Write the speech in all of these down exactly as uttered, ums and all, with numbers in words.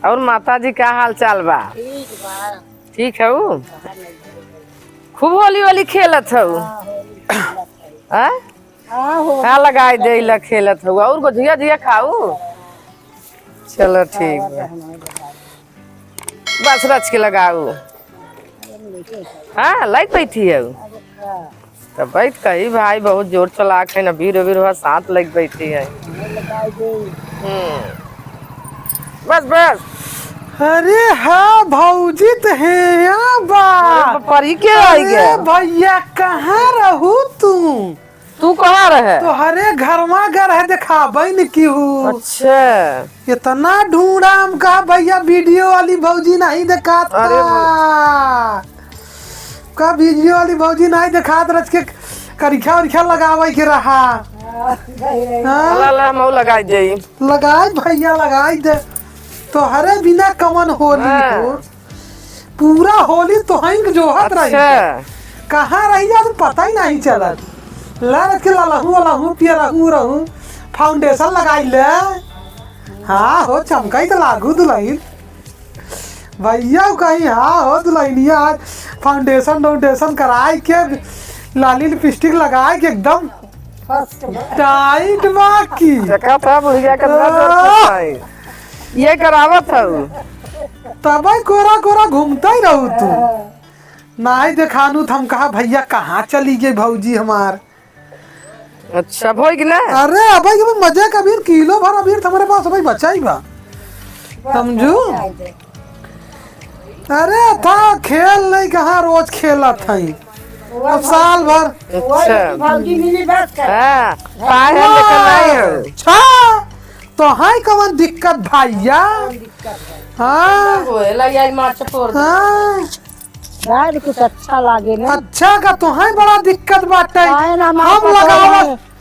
और माता जी, का हाल चाल बा? ठीक बा। ठीक हऊ? खूब होली वोली खेलत हऊ? हाँ, होली खेलत हई। हाँ? हाँ, होली हाँ, लगाई खेलत दे हई। ला खेलत हऊ। और गोझिया झिया खाऊ? चलो, ठीक बा। बस रच के लगाऊ। हाँ, लाइक बैठी है। तब बैठ कही भाई बहुत जोर चलाक है ना, बीर बीर हुआ साथ लाइक बैठी है। हम्म। बस, बस। अरे हाँ, भौजी त है यहाँ बा। अरे, परी के आई अरे गया? भैया, कहाँ रहू तू? तू कहाँ रहे? तोहरे घरवा घर है, देखाबै न केहू। अच्छा। इतना ढूंढा हम, कहा भैया वीडियो वाली भौजी नहीं देखात अरे का? का वीडियो वाली भौजी नहीं देखात, रच के करिखा उरिखा लगावे के रहा। हाँ? ला, ला, मऊ लगाई दे। लगाई भैया, लगाई दे। तोहरे बिना कवन होली हाँ। हो? पूरा होली तोहइन के जोहत रही। अच्छा। कहाँ रही जा, तो पता ही नहीं चलत। लड़त के ललहू, ललहू, पियरहू, रहू, फाउंडेशन लगाई ले। हाँ हो, चमकाई तो लागू दुलहिन। भैया कहीं, हाँ हो दुलहिनिया, आज फाउंडेशन वाउंडेशन कराई के, लाली लिपस्टिक लगाई के एकदम टाइट बाकी। देखा था बुढ़िया कितना जोर से आह। खाई। ये करावत हऊ। तबै कोरा कोरा घूमता ही रहू तू। नाई देखानू त हम कहा, "भैया, कहाँ चली गई भौजी हमार?" अच्छा, भोई कि ना? अरे, अबै के मजे का अबीर, किलो भर अबीर त हमरे पास अबै बचा ही बा। समझू? अरे, था खेल नहीं, कहाँ रोज खेलत हई। अब साल भर। अच्छा। भौजी मिली बस कर। हाँ, काहे लेकर नहीं हो? अच्छा, तो है कवन दिक्कत भैया? हाँ। होएला यार, मार चपोर। हाँ। यार, कुछ अच्छा लागे ना। अच्छा का तोहई बड़ा दिक्कत बाटे। काहे ना, हमार हम पतोह लगावत, है।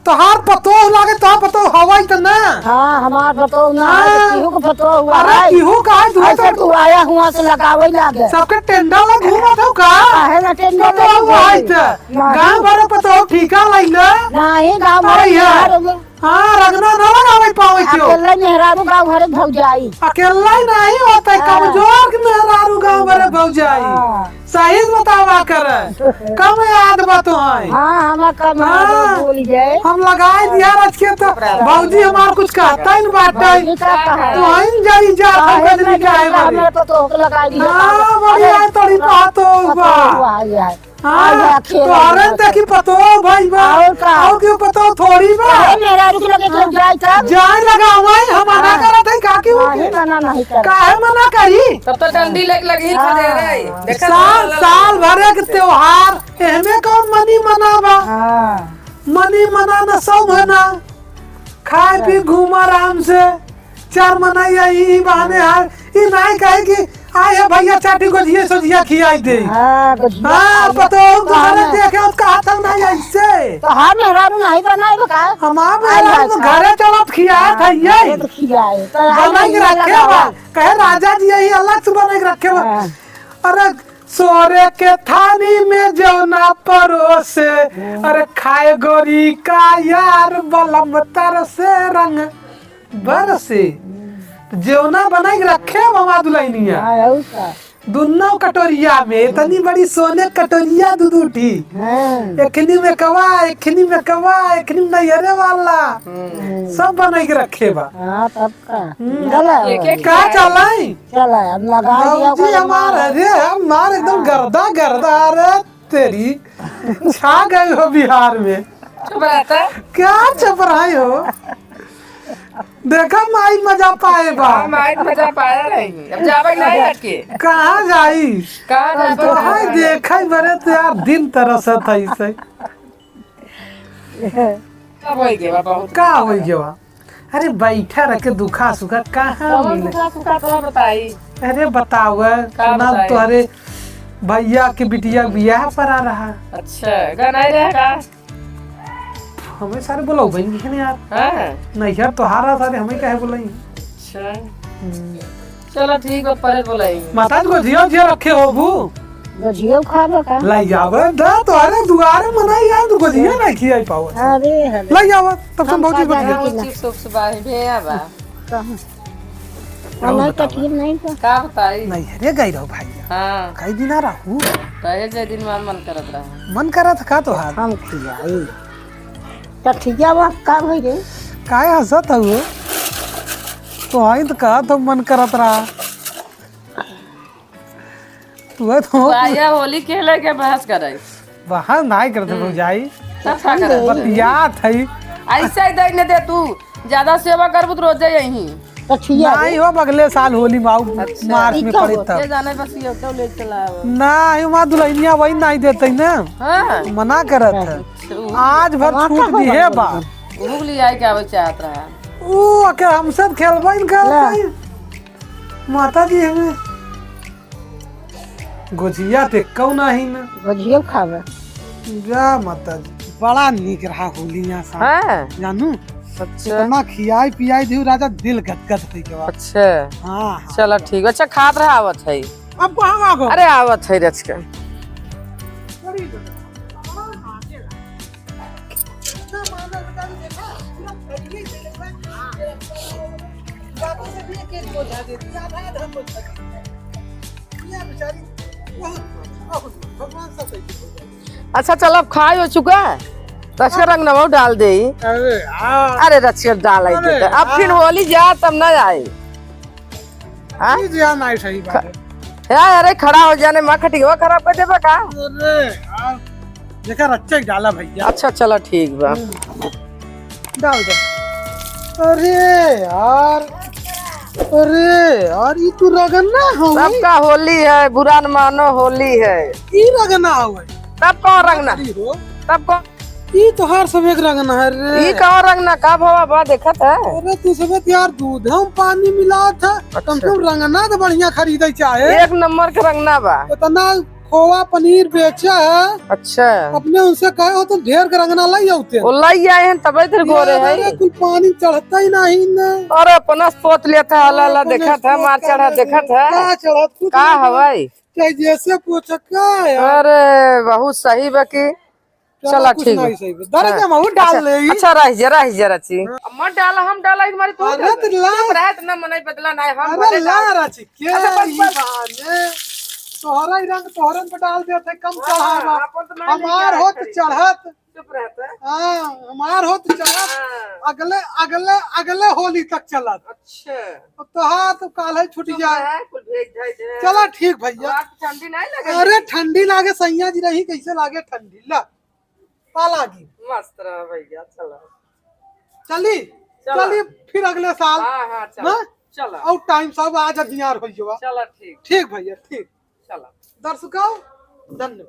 तोहार पतोह लागे, तोहार पतोह हवाई त ना। हाँ, हमार पतोह ना है, हाँ। केहू के पतोह हुआ अरे, है। केहू का है, दुआ ऐसे तो तू आया हुआ से लगावे लागे। सबके टेंडर ला घूमत हो का? काहे ना टेंडर पतोह ला हुआ है घूमे? त। ना। गाँव भर पतोह ठीका लाई ना। नहीं, गाँव भर अरे यार। यार। हाँ, रगना ना लगावे पावे क्यों? अकेला मेहरारू गाँव भरे भौजाई। अकेला ही नहीं होता है, हाँ। कमजोर के मेहरारू गाँव भरे भौजाई। हाँ। सही से बतावा करे। कम याद बा तोहई। हाँ, हमार कम याद हाँ। भूल गए। हम लगाई दिया रच के तो भौजी हमार कुछ कहता ही न बाटे। भौजी का कहा? तोहई जरी जा काहे गजनी में काहे बड़ी? हमें तो तोहके लगाई दिया। ना, बड़ी अरे, आई तोरी बात हो बा। पतोह हुआ है। हाँ, आया खेल तोहरे में। देखी पतोह भाई बा। और का? और क्यों पतोह थोड़ी बा? अरे, मेहरारू के लगे तो जाए तब। जाए लगावे, हम मना हाँ। करत है, का क्यों नहीं, के? मना नहीं करत। काहे मना करी? तब तो डंडी लेके लगी हाँ। खदेरे। देखा साल, तो साल भर एक त्योहार, एहमे कौन मनी मना बा? हाँ। मनी मना न सब है ना। खाए पी घूमा आराम से। चार मना यही बहाने हाल। ई नाई कहे कि आए है भैया, चाटी गोझिया सोझिया खियाई दे। हाँ, गोझिया हाँ, खियाई। पतोह तो हाँ। घरे देखे, उसका हाथ नहीं ऐसे। तो हर मेहरारू नहीं बनाए बा का? हमार आई मेहरारू तो अच्छा। घरे चलत खियात हाँ, है ये। घरे तो खियाए। तो आई बना के नहीं रखे लगा। बा। कहे राजा जी यही अलग से बना के रखे बा। हाँ। अरे सोरे के थानी में जौना परोसे, हम्म। अरे खाए गोरी का यार बलम तरसे रंग बरसे। हम्म। जेवना बनाई के रखे बाबा दुल्हनिया। हाँ, और का? दुन्नो कटोरिया में इतनी बड़ी सोने कटोरिया दू दू ठी। हाँ। एकनी में कवा, एकनी में कवा, एकनी में नैहरे वाला। हम्म। सब बनाई के रखे बा। हाँ, तब का? हम्म। चला। एक एक का चलाई? चला, अब लगा दिया भौजी ओकर हमार, मार। अरे हमार एकदम हाँ। गर्दा, गर्दा, अरे तेरी छा गई हो बिहार में। चुप रहता। क्या चुप रही हो? देखा माई मजा पाए बा। हाँ, माई मजा पाया रही। अब जावे के नहीं हट के। कहाँ जाई? कहाँ जावे? तो हाय देखा बरे तो यार दिन तरसत है इसे। का होई गवा बहुत? का होई गवा? अरे बैठा रह के दुखा सुखा कहाँ बहुत मिले? दुखा सुखा तो बताई। अरे बताओ, का सुना बताई? तोहरे भैया के बिटिया के बियाह पड़ा रहा। अच्छा, गनाई रहे का? हमें सारे बोलाओ बहन जी ने यार। हाँ। नहीं यार, तोहारा सारे हमें काहे बोलाई? अच्छा। हम्म। चलो ठीक बा, परे बोलाई। माता जी गोझिया उझिया रखे होबू? गोझिया खाबो का? लाई आवे, दा तोहरे दुआरे मनाई यार, तू गोझिया नहीं खियाई पावत। अरे, अरे। लाई आवा, तब से हम बहुत ही खा जाए गोझिया। कि ना। चिप्स उप्स बाहे, भेया बा। कहाँ? और नहीं तो बतावा। ठीक नहीं तो। का बताई? नहीं, अरे गई रहो भाई। हाँ। कई दिन आ रहू? रहे जे दिन मान मन करत रहा। मन करत का तोहार? हम खियाई। तो ठीक है, वो का भई रे? काहे हंसत हऊ? तो आई तो कहा तो मन करत रहा। तू है तो बाया होली खेले के बहस करे। बहस नाई करत हम्म। भौजाई। तब का करे? बतियात है। ऐसे ही दे ने दे तू। ज्यादा सेवा करबू तो रोजे यहीं। तो ठीक है। नाई हो, अगले साल होली में आऊ, अच्छा। मार्च में पड़े तब। ये जाने बस ये तो ले चला आओ। नाई, वहाँ दुल्हनिया वही नाई देते ना। हाँ। मना करत है। अच्छा, वो आज भर छूट दिहे बा। वो ले आए के आवे चाहत रहा। ओ, अके हमसे खेलबा इनका ला। भाई। माता जी हमें गोझिया ते कौ नाही ना। गोझिया खावे। जा माता जी, बड़ा नीक रहा होली यहाँ साथ। हाँ। जानू, अच्छा। इतना खियाई पियाई दिहू राजा, दिल गदगद हो गया। अच्छा। हाँ, हाँ। चला ठीक, अच्छा खात रहा, आवत है। अब कहाँ भागो? अरे आवत है रच के। बड़ी अच्छा, चल, अब खाए हो चुका है, तो अच्छा रंग नमक डाल दे। अरे यार। अरे रचिया डाल आई अरे देता। अब फिर यार। होली जा, तब ना आए। हाँ? ई जे ना सही बात है। ख-, यार, अरे खड़ा हो जाने, माँ खटिया खराब कर देबा का? अरे यार, देखा रच्चा ही डाला भैया। अच्छा, चला ठीक बा। हम्म। डाल दे। अरे यार, अरे यार, ई तू रगन्ना हो। सबका होली है, बुरा न मानो, होली है। ई रगना हो। तब कौन रंगना? अरे हो। तब कौन? ई तोहार सब एक रंगना है रे। ई कौन रंगना? का भवा बा देखत है? अरे तू सब यार दूध हम पानी मिला था। अच्छा। कम से कम रंगना तो बढ़िया खरीदे चाहे। एक नंबर के रंगना बा। इतना खोवा पनीर बेचा है। अच्छा। अपने उनसे कहे हो तो ढेर के रंगना लाई आउते। वो लाई आए हैं तबे इधर गोरे हैं। अरे कुल पानी चढ़ता ही नहीं ने। अरे अपना सोच लेता है, अल्लाह अल्लाह अपना देखत है, मार सोच चढ़ा लेता है। देखत है। का चढ़त कुछ का नहीं। हवाई? चाहे जैसे पूछो का यार? अरे बहुत सही बा कि चलो, चला कुछ ठीक नहीं बा। सही बा। दरे हाँ। के महू डाल अच्छा, ले ई। अच्छा, रह जा, रह जा, रची। हाँ। अब मत डाला, हम डाला, हमारी तू अरे डाल। तो ला। चुप रह, इतना मनई बदला ना है, हम अरे भले ला डाल। रची, के अच्छा, बस, ई बस। बहाने। तोहरा ही रंग, तोहरन पे डाल देते, कम हाँ, चढ़ावा। अपन तो मैं हमार लेके होत आया खरीद। चढ़त। चुप रहता है। हाँ, हमार होत चलत, हाँ। अगले, अगले, अगले होली तक चलत। अच्छा। अब तो हाँ, तो काल है छुट्टी चुप जाए। रहा है, कुल भेज धाज दे। चला ठीक भैया। अब आपको ठंडी नहीं लगे? अरे ठंडी लागे, सैया जी रही, कैसे लागे ठंडी? ला, पा लागी। मस्त रहा भैया, चला। चली, चला। चली फिर अगले साल। हाँ, हाँ, चला। हाँ? चला। और टाइम सब आज अदियार हो गया। चला, ठीक। ठीक भैया, ठीक। चला। दर्शकों, धन्यवाद।